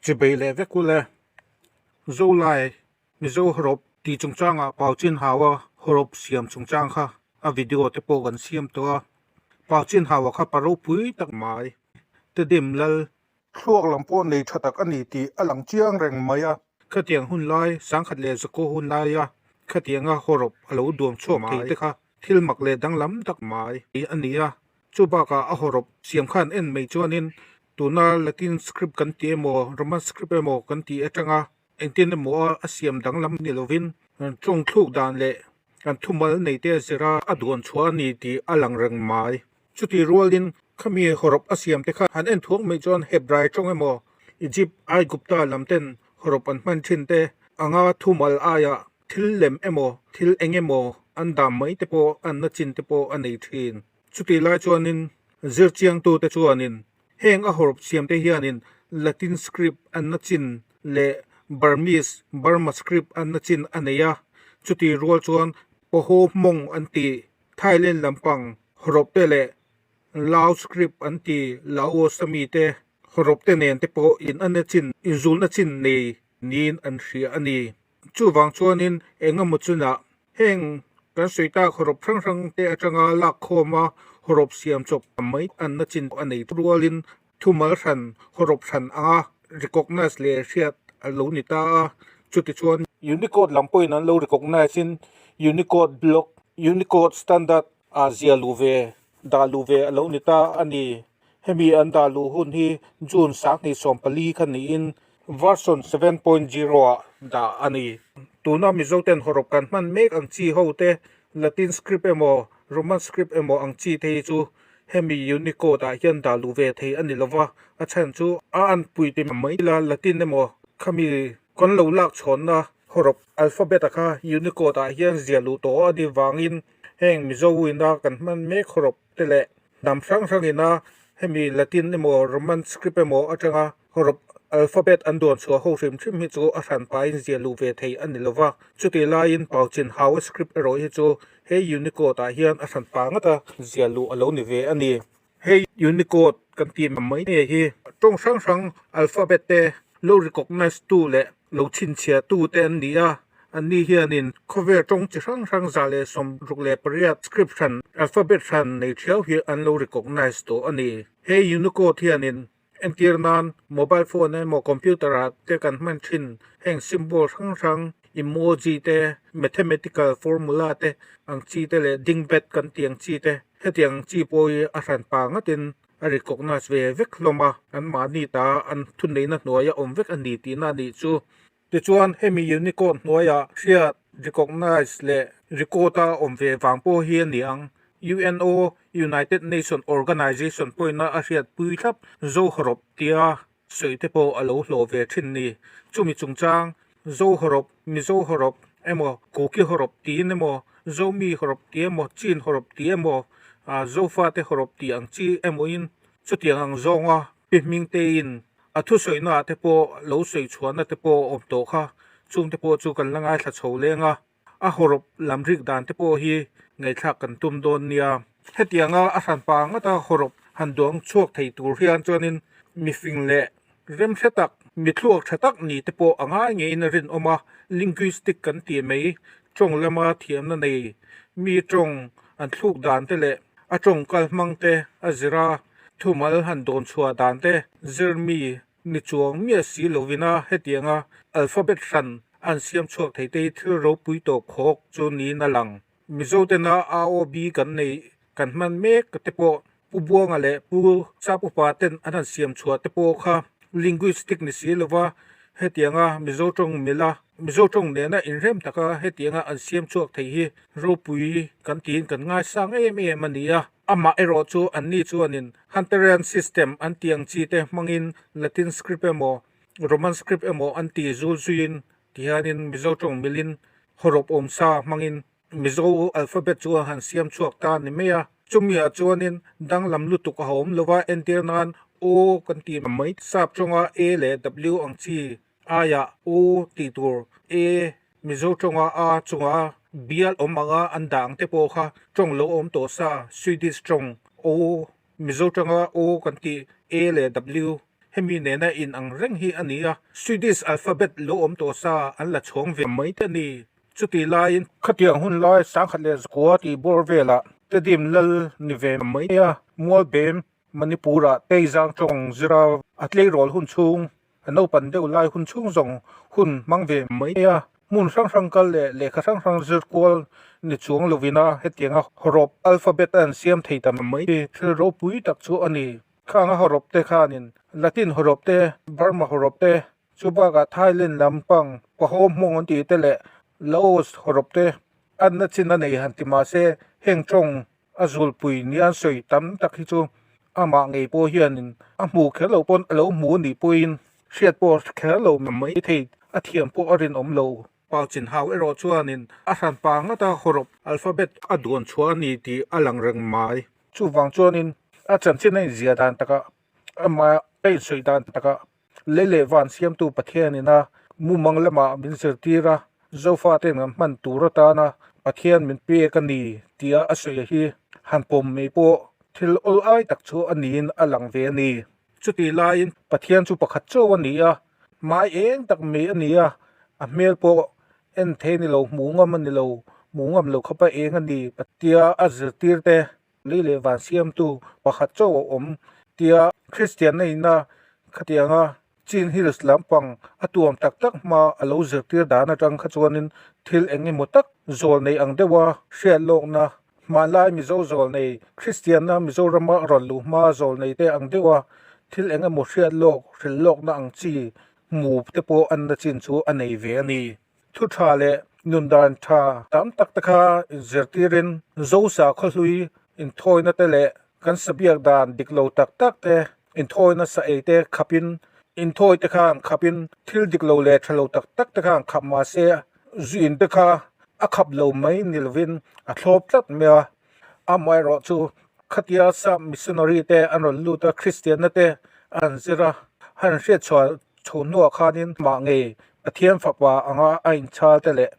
Chibei leh vek ule. Zolai Mizo hawrawp tih chungchangah Pau Chin Haua hawrawp siam chungchang kha a video te pawh kan siam tawh a. Pau Chin Haua kha pa ropui tak mai Tedim Lal Thluak lam pawh nei tha tak a ni tih a lang chiang reng mai a. Khatiang hun lai, sangkhat leh zakaw hun laia khatianga hawrawp a lo duam chhuak thei te kha thil mak leh danglam tak mai a ni a. Chu bakah a hawrawp siam khan en mai chuanin tuna Latin script kan ti emaw Roman script emaw kan tih atanga engtin emaw a siam danglam ni lovin tawng thluk dan leh kan thumal neite zira a duan chhuah a ni tih a lang reng mai. Chutih rualin khami hawrawp a siam te kha han en thuak mai chuan Hebrai tawng emaw Egypt, Aigupta lam ten hawrawp an hman thin te anga thumal aiah thil lem emaw thil eng emaw an dam mai te pawh an na chin te pawh a nei thin. Chutih lai chuanin zirchiangtu te chuanin heng a hawrawp siam te hianin Latin script an na chin leh Burmese, Burma script an na chin a nei a, chutih rual chuan Pawhaw hmawng an tih Thailand lampang hawrawp te leh Lao script an ti Laos a mi te hawrawp te nen te pawh in an chin inzulna chin nei niin an hria a ni. Chuvang chuanin eng emaw chunah heng kan sawi tak hawrawp hrang hrang te atanga lak khawma hawrawp siam chawp mai an na chin a nei rualin thumal hran hawrawp hran anga recognize leh hriat a lo ni ta a, chutichuan Unicode lam pawhin an lo recognize in Unicode block, Unicode standard ah zia luh ve, dah luh ve a lo ni ta a ni. Hemi an dah luh hun hi June 2014 kha niin version 7.0 ah dah a ni. Tuna Mizoten hawrawp kan hman mek ang chi ho te Latin script emaw Roman script emaw ang chi te hi chu Hemi Unicode ah hian dah luh ve thei a ni lova, a chhan chu a anpui ti mai ila Latin emaw khami kan lo lak chhawnna hawrawp alphabet a kha Unicode ah hian ziah luh tawh a ni vangin heng Mizo ina kan hman mek hawrawp te leh hnam hrang hrang ina hemi Latin emaw Roman script emaw atanga Hawrawp alphabet an duan chhuah ho hrim hrim hi chu a hran pahin ziah luh ve thei a ni lo va, chutih laiin Pauchin Hau script erawh hi chu he Unicode ah hian a hran pa ngata ziah luh a lo ni ve a ni. Hei Unicode kan tih mai nge hi tawng hrang hrang alphabet te lo recognize tu leh lo chhinchhiah tu te an ni a, anni hianin khawvel tawng chi hrang hrang 168 script hran alphabet hran nei thiau hi an lo recognize tawh a ni. Hei Unicode hianin Entir nan, mobile phone emaw computer ah te kan hman thin heng symbol hrang hrang, emoji te, mathematical formula te ang chi te leh dingbat kan tih ang chi te, hetiang ang chi pawh hi a hran pa ngatin a recognize ve vek hlawm a, anmahni ta an thuneihna hnuaia awm vek a ni tihna a nih chu. Tichuan, hemi Unicode hnuaiah hriat, recognize, leh record a awm ve vang pawh hi a ni ang. UNO, United Nation Organization, pawhin a hriatpui thlap Zohawrawp tia sawi te pawh a lo hlawh ve thin ni. Chumi chungchang, Zohawrawp, Mizo hawrawp emaw, Kuki hawrawp tiin emaw, Zomi hawrawp ti emaw, Chin hawrawp ti emaw, Zofate hawrawp tih ang chi emawin chutiang ang zawnga Pi Hmingteiin a thusawiina ah te pawh lo sawi chhuahna te pawh a awm tawh kha, chung te pawh chu kan la ngaithla chho leng a, a hawrawp lam rik dan te pawh hi ngaihthlak kan tum dawn nia. Hetianga a hranpa ngata hawrawp han duang chhuak thei tur hian chuanin mifing leh remhre tak, mi thluak tha tak ni te pawh a ngai ngeiin a rinawm a, linguistic kan tih mai tawng lama thiamna nei mi tawng an thluk dan te leh a tawng kal hmang te a zir a. Thumal han dawn chhuah dan te zir mi ni chuang miah si lovina hetianga alphabet hran an siam chhuak thei te hi thil ropui tawh khawk chu niin a lang. Mizo tena AOB kan neih kan hman mek te pawh Pu Buanga leh Pu Sap Upa ten an han siam chhuah te pawh kha linguistic ni si lova hetianga Mizo tawng mila Mizo tawng nena inrem taka hetianga an siam chhuak thei hi ropui kan tiin kan ngaisang em em a ni a. Amah erawh chu anni chuanin Hunterian system an tih ang chi te hmangin Latin script emaw Roman script emaw an ti zul zuiin tihianin Mizo tawng milin hawrawp awmsa hmangin Mizo alphabet chu a han siam chhuak ta a ni mai a. Chumiah chuanin danglam lutuk a awm lova entir nan O kan tih mai sap tawnga A leh W ang chi aiah O tih tur A Mizo tawnga a chunga bial awm anga an dah ang te pawh kha tawng lo awm tawh sa, Swedish tawng O, Mizo tawnga O kan tih A leh W. Hemi nena in ang reng hi a ni a, Swedish alphabet lo awm tawh sa an la chhawng ve mai te a ni. Chutih laiin khatiang hun lai 1010 tih bawr velah Tedim lal ni ve mai a, Mualbem Manipur-ah Teizang tawng zira a tleirawl hun chhung, a naupan deuh lai hun chhung zawng hun hmang ve mai a, hmun hrang hrang kal leh lehkha hrang hrang zir kual ni chuang lovina hetianga hawrawp alphabet a an siam thei ta mai hi thil ropui tak chu a ni. Khang a hawrawp te khanin Latin hawrawp te, Burma hawrawp te, chu bakah Thailand lampang Pahawm hmawng an tih te leh Laos hawrawp te anna chin a nei han ti mahse heng tawng A zulpui nia an sawi tam tak hi chu amah ngei pawh hianin a hmu kher lo pawn a lo hmu anih pawhin hriat pawh kher lo mai thei a thiam pawh a rinawm lo. Pau chin hau erawh chuanin a hranpa ngata hawrawp alphabet a duan chhuah a ni tih a lang reng mai. Chuvang chuanin a chanchin a inziah dan takah amah a insawi dan takah Lei leh van siamtu Pathianin a mumang lamah min zirtir a, Zofate'n kan hman tur atana Pathian min pek a ni tia a sawi hi han pawm mai pawh thil awl ai tak chu a niin a lang ve a ni. Chutih laiin Pathian chu pakhat chauh a ni a, hmai eng tak mai a ni a, a hmel pawh en thei a ni lo, hmuh ngam a ni lo, hmuh ngam lo khawpa eng a ni tia a zirtir te Lei leh van siamtu pakhat chauh a awm tia Kristianna ina khatianga Chin Hills lampang a tuam tak tak hma a lo zirtir dan atang kha chuanin thil eng emaw tak zawl nei ang deuha hriat lawkna hmanlai Mizo zawl nei Kristianna Mizorama a rawn luh hma zawl nei te ang deuha thil eng emaw hriat lawk hrilh lawkna ang chi hmu te pawh an na chin chu a nei ve a ni. Thu tha leh nun dan tha tam tak te kha inzirtirin Zosa khawhlui inthawina te leh kan sabiak dan dik lo tak tak te inthawina sa ei te khapin inthawi te khan khapin thil dik lo leh tha lo tak tak te khan khap mah se zuin te kha a khap lo mai ni lovin a thlawp tlat mai a. Amaherawh chu khatia sap missionary te an rawn lut a, Kristianna te an zir a, han hriatchhuah chho hnuah khanin mah ngei Pathian fapa anga a inchhal te leh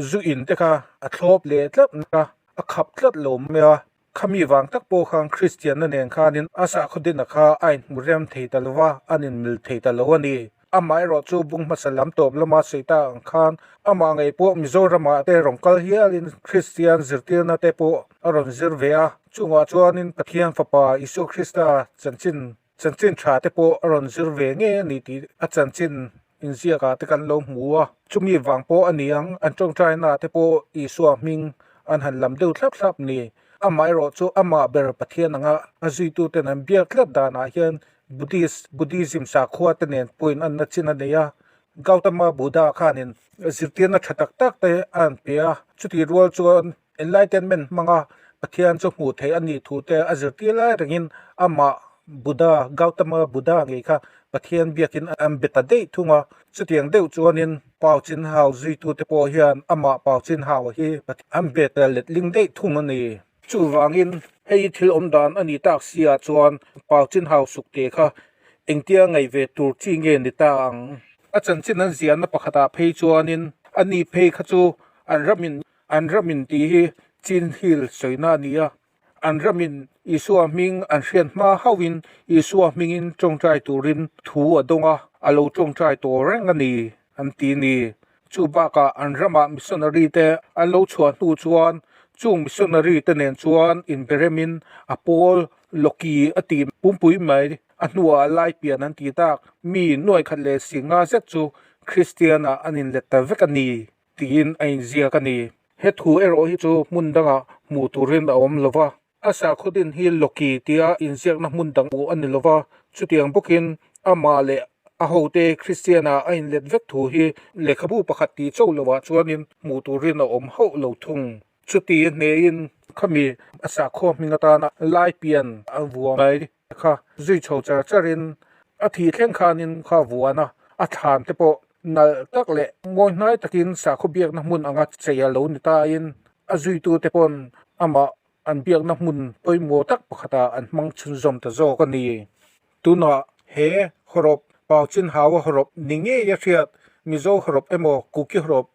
zu in te kha a thlawp leh tlat a, a khap tlat lo mai a. Khami vang tak pawh khan Kristianna nen khanin a sakhaw-dina kha a inhmu rem thei ta lo va, an inmil thei ta lo a ni. Amaherawh chu bung hmasa lam tawp lama sawi ta ang khan amah ngei pawh Mizoramah te rawn kal hialin Kristian zirtirna te pawh a rawn zir ve a, chungah chuanin Pathian Fapa Isua Krista chanchin chanchin tha te pawh a rawn zir ve ngei a ni tih a chanchin inziakah te kan lo hmu a. Chumi vang pawh a ni ang, an tawngtainaah te pawh Isua hming an han lam deuh thlap thlap ni. Amaherawh chu amah ber Pathian anga a zuituten an biak tlat danah hian Buddhist, Buddhism sakhua te nen pawhin an na chin a nei a, Gautama Buddha khanin zirtirna tha tak tak te a an pe a, chutih rual chuan Enlightenment hmanga Pathian chu hmuh theih a nih thu te a zirtir lai rengin amah Buddha, Gautama Buddha ngei kha Pathian biakin an be ta daih thung a, chutiang deuh chuanin Pau Chin Hau zuitute pawh hian amah Pau Chin Hau hi an be ta letling daih thung a ni. Chuvangin, hei thil awm dan a nih tak si ah chuan Pau Chin Hau suk te kha engtia ngaih ve tur chi nge ni ta ang? A chanchin an ziahna pakhatah phei chuanin a ni phei kha chu an ramin an ramin tih hi Chin Hill sawina a ni a, an ramin Isua hming an hriat hma hauhin Isua hmingin tawngtai turin thu a dawng a, a lo tawngtai tawh reng a ni an ti ni. Chu bakah an ramah missionary te an lo chhuah hnu chuan chung missionary te nen chuan inberemin a pawl Loki a tih pumpui mai a hnuah lai pian an ti tak mi nuaikhat leh singa zet chu Kristian ah an inlet ta vek a ni tiin a inziak a ni. He thu erawh hi chu hmun dangah hmuh turin a awm lova. A sakhaw din hi Loki tia inziakna hmun dang hmuh a ni lo va, chutiang bawkin amah leh a hote Kristiana a inlet vek thu hi lehkhabu pakhat tih chauh lovah chuanin hmuh turin a awm hauh lo thung. Chuti hnehin khami a sakhaw hming atana lai pian a vuah mai kha zui chho char charin a thih thleng khanin kha vuan a, a thlan te pawh nalh tak leh mawi hnai takin sakhaw biakna hmun anga chei a lo ni tain a zuitute pawn amah an biakna hmun pawimawh tak pakhatah an hmang chhunzawm ta zawk a ni. Tunah he hawrawp Pau Chin Haua hawrawp ni ngei a hriat Mizo hawrawp emaw Kuki hawrawp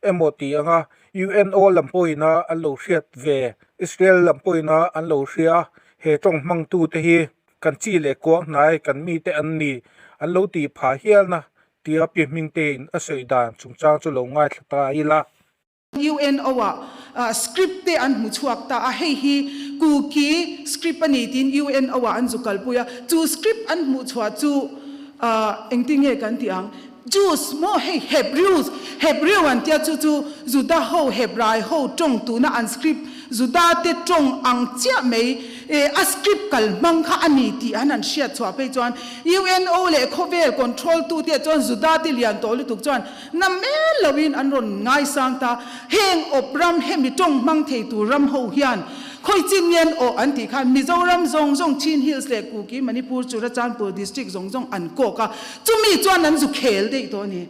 emaw tih anga UNO lam pawhina an lo hriat ve Israel lam pawhina an lo hria he tawng hmangtute hi kan chi leh kuang hnai kan mite an ni. an lo tih phah hialna tia Pi Hmingtein a sawi dan chungchang chu lo ngaithla ta ila. UNO-ah script te an hmu chhuak ta a, hei hi Kuki script a ni tiin UNO-ah an zu kalpui a, chu script an hmuh chhuah chu engtin nge kan tih ang? Jews maw hei Hebrews, Hebrew an tia chu chu Juda ho Hebrai ho tawng tuna an script Juda te tawng ang chiah mai a script kal hmang kha a ni tih an han hriat chhuah phei chuan UNO leh khawvel control tu te chuan Juda te lian tawh lutuk chuan Na mel loin an rawn ngaisang ta. Heng awp ram hemi tawng hmang thei tur ram ho hian khawi chin nge an awh an tih khan Mizoram zawng zawng Chin Hills leh Kuki Manipur Churachandpur District zawng zawng an kawk a, chumi chuan an zu khel daih tawh a ni.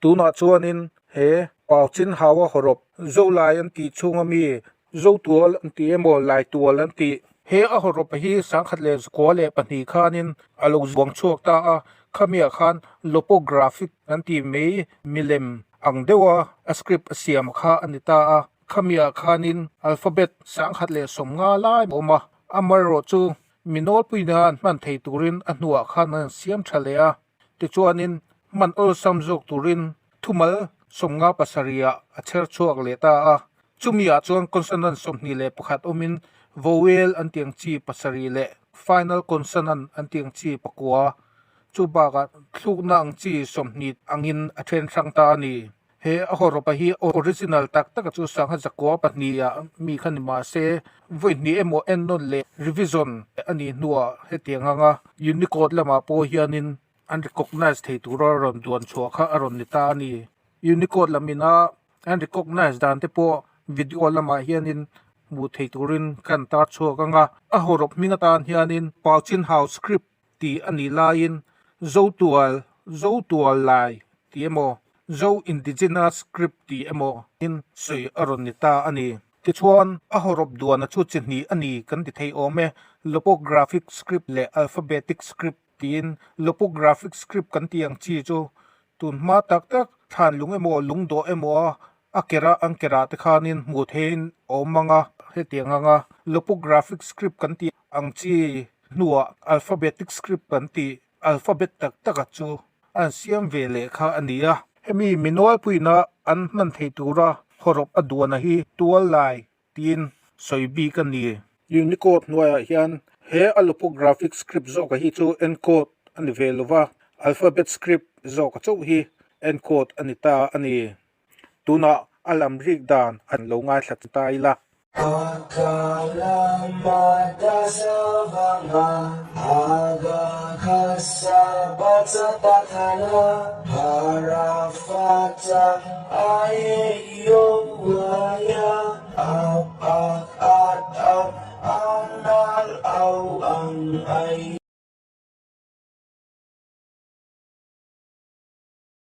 Tunah chuanin he Pau Chin Haua hawrawp Zolai an tih chhunga mi Zotual an ti emaw Laitual an tih. He a hawrawpa hi 1012 khanin a lo zuang chhuak ta a, khamiah khan lopographic an tih mai milem ang deuha a script a siam kha a ni ta a, khamiah khanin alphabet 1050 lai a awm a, amaherawh chu mi nawlpuina an hman thei turin a hnuah khan an siam tha leh a. Tichuanin, hman awlsam zawk turin thumal 57 ah a chher chhuak leh ta a. Chumi ah chuan consonant 21 awmin vowel an tiang chi pasarih leh final consonant an tiang chi pakua. Chu bakah thlukna ang chi 20 angin a then hrang ta a ni. He a hawrawpa hi original tak taka chu sangha zakua pahnih ah mi kha ni mah se, vawi hnih emaw ennawn leh revision a nih hnuah hetiang anga Unicode lamah pawh hianin an recognize thei tura rawn duan chhuah kha a rawn ni ta a ni. Unicode lam ina an recognize dan te pawh video lamah hianin hmuh thei turin kan tar chhuak ang a, a hawrawp hming atan hianin Pauchinhau script tih a nih laiin Zotual, Zotual Lai tih emaw, Zo Indigenous Script tih emaw in sawi a rawn ni ta a ni. Tichuan, a hawrawp duana chu chi hnih a ni kan ti thei awm e, Lopographic Script leh Alphabetic Script tiin. Lopographic Script kan tih ang chi chu tun hma tak tak thlan lung emaw lungdawh emaw a a kera an kerah te khanin hmuh theihin a awm ang a, hetiang anga lopographic script kan tih ang chi hnuah alphabetic script kan tih alphabet tak taka chu an siam ve leh kha a ni a. Hemi minualpuina an hman thei tura hawrawp a duana hi tual lai tiin sawi bik a ni. Unicode hnuaiah hian he a lopographic script zawka hi chu encode a ni ve lova, alphabet script zawka chauh hi encode a ni ta a ni. Tunah a lam rik dan an lo ngaithla ta ila.